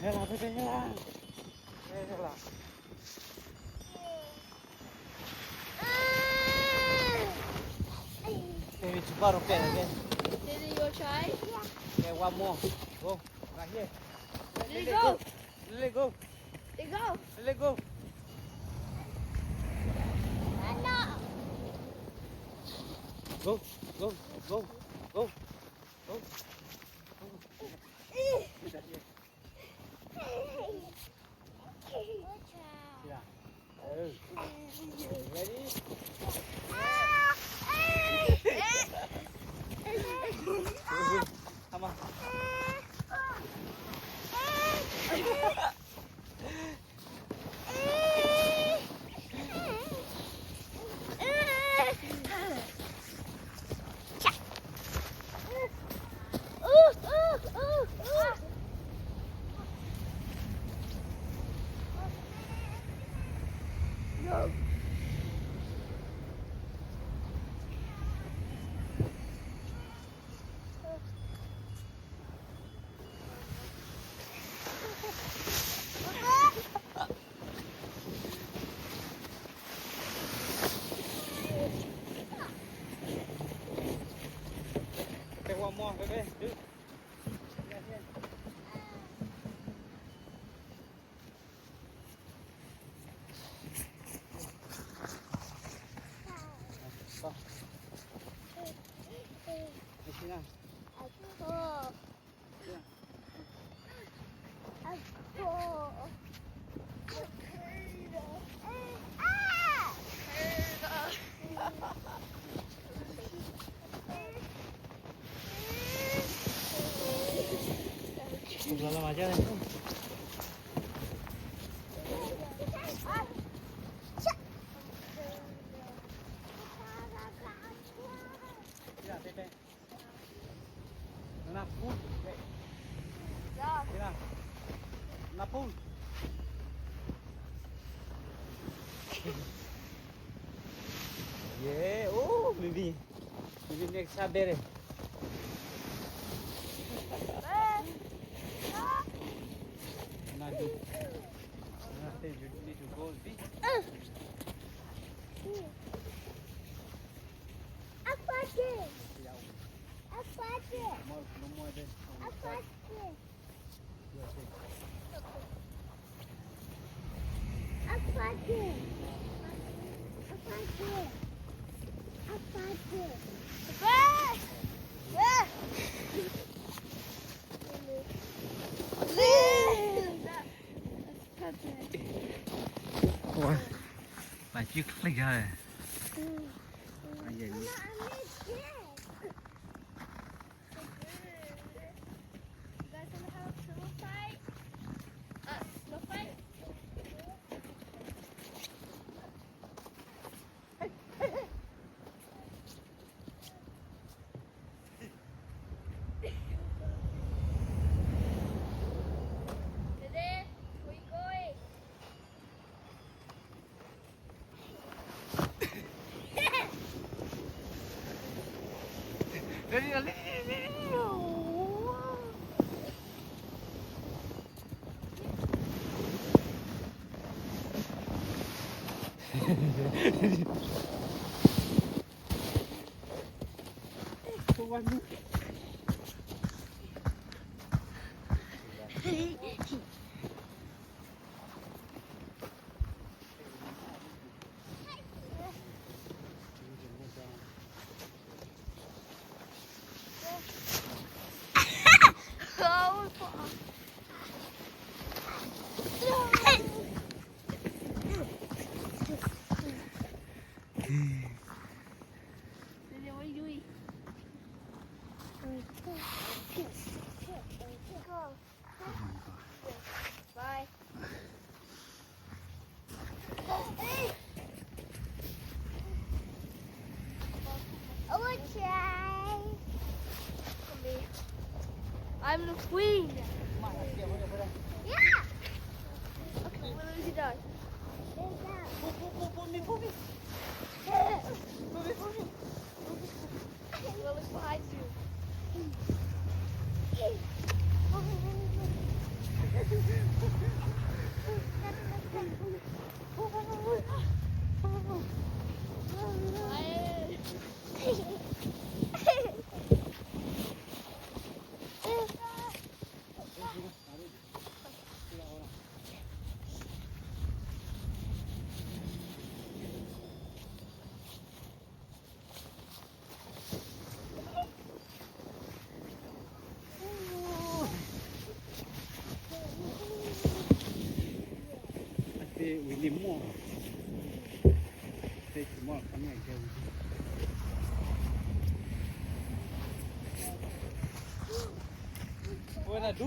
ဟဲလီၤ ဖဲဖဲ ဟဲလီၤ ဟဲလီၤ Baby, tomorrow, okay, okay. Daddy, you try? Yeah. Okay, one more. Go. Right here. Let it go. Let it go. Let it go. Let it go. Go, go, go, go, go. Sit down here. Sit down. Ready? Come on. Take one more, baby. Do. Napun. Napun. Yeah, oh, maybe, maybe next Saturday. Not good. Not good. You need to go, see? Aquatic. Aquatic. Aquatic. Aquatic. Aquatic. Aquatic. Ôi, bà chứ click ra rồi. Ai vậy? You guys wanna have a pillow fight? Uh, pillow fight? Dede, where you going? Dede, what are you doing? Go. Bye. I will try. I'm the queen. Yeah. Okay, we're losing dogs. Pull, pull, pull, pull me, pull me. Pull me, pull me. We'll look behind you. I think we need more. Take more. Come here, girl. What I do?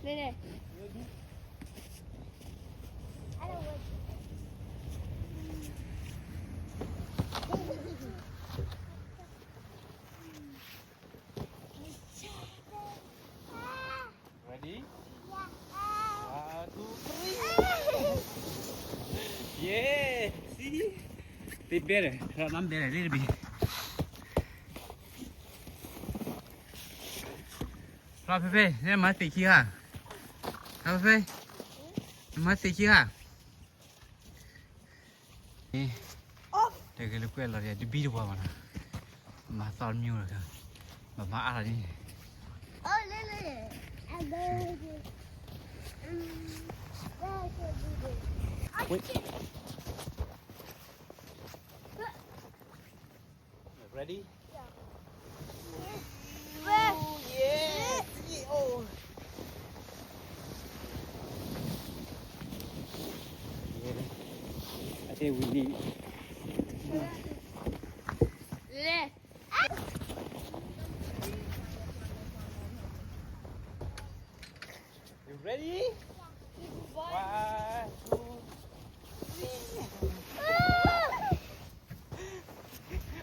Nè, nè. Ready? One, two, three. Yeah, see? They better. Not better, little bit. ဖဲဖဲ နမၤသ့ၣ်ခံဂၤ, ဖဲဖဲ နမၤသ့ၣ်ခံဂၤ, တဂ့ၤလၢကွဲးလီၤဒီး တဘံၣ်တဝါဘၣ်နီၤ, မၤသီတမံၤလီၤ, ဘၣ်မၤအါလီၤန့ၣ်, Ready? Yeah. Oh, yeah. Yeah. I think we need. Yeah. You ready? One, two, three.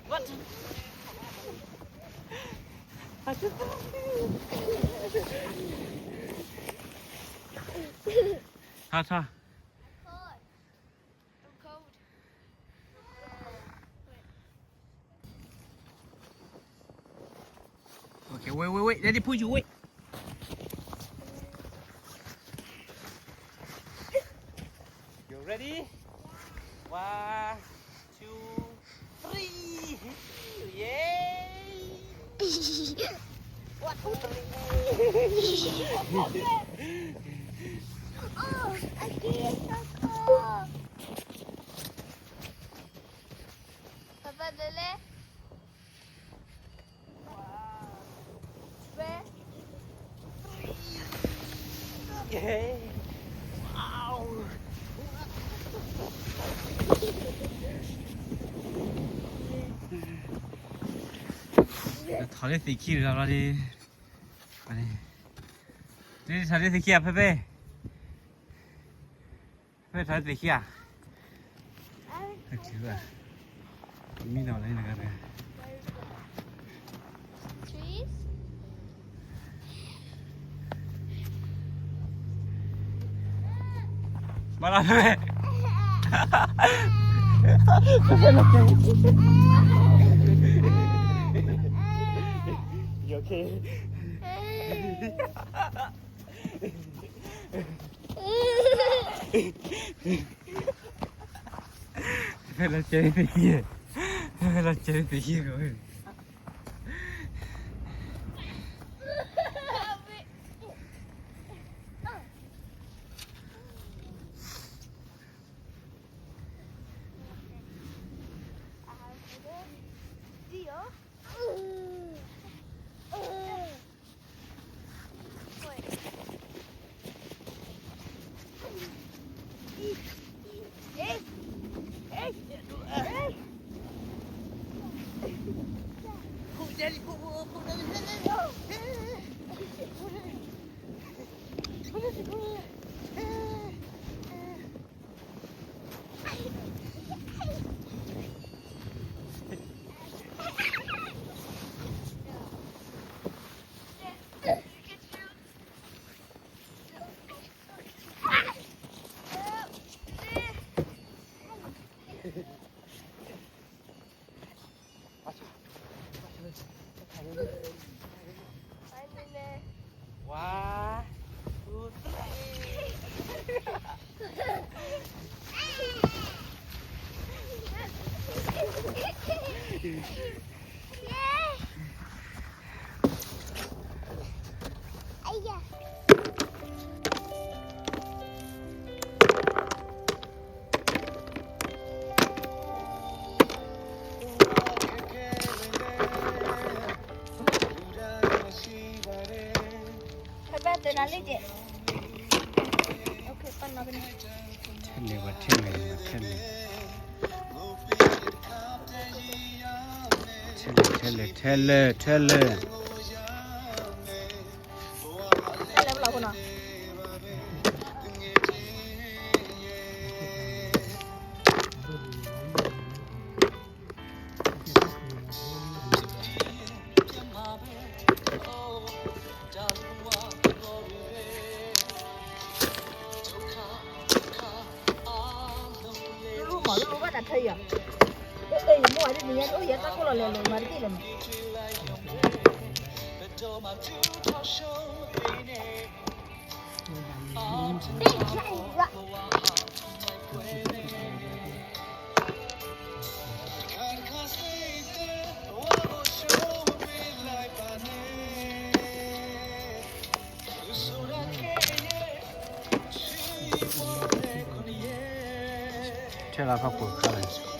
What? Hot, hot. Okay, wait, wait, wait. Daddy push you, wait. You ready? One, two, three. Yay! One, two, three. Oh, I can't. Papa, dale. Wow. Ve. Wow. ထီၣ်လၢသ့ၣ်ခံလီၤလီၤဒီး, ထီၣ်လၢသ့ၣ်ခံဧါ ဖဲဖဲ. ဖဲထီၣ်သ့ၣ်ခံဧါ, မံနီၤလၢနဂၤတဂၤ, ဘၣ်လီၤဖဲဖဲ, ဖဲဖဲလီၤကဲ, You okay? ဖဲလီၤကဲသ့ၣ်ခံ, ဖဲလီၤကဲသ့ၣ်ခံကီး. ထဲလဲၣ်ဝဲထဲလဲၣ် ထဲလဲၣ် ထဲလဲၣ် ထဲလဲၣ် ထဲလဲၣ် ထဲလဲၣ် လူလူမး လူလူဘၣ်တၢ်ထၢအံၤ, အဲ ယမိၢ်အဒ်န့ၣ် ယဲတၢ်ကိၢ်လီၤလဲၤလိာ်မးတဘ့ၣ်လၢၤမး. ထဲလီၤဖးခိၣ်ခါလီၤ.